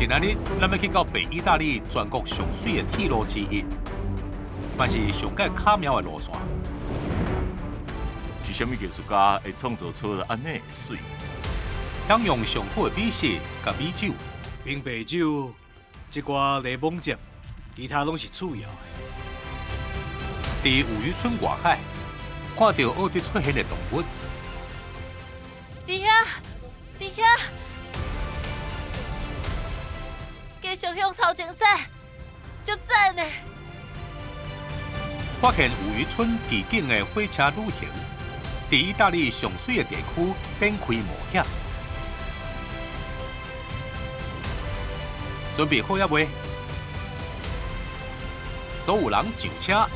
今仔日，咱欲去到北義大利全國上媠的鐵路之一，嘛是上蓋巧妙的路線。是啥物藝術家會創造出按呢的媠？享用上好的美食佮美酒。冰白酒，一寡檸檬汁，其他攏是次要的。佇五漁村外海，看著奧迪出現的動物。佇遐，佇遐，繼續向頭前駛，足讚的。發現五漁村奇景的火車旅行，佇義大利上媠的地區展開冒險。準備好猶未？所有人上車，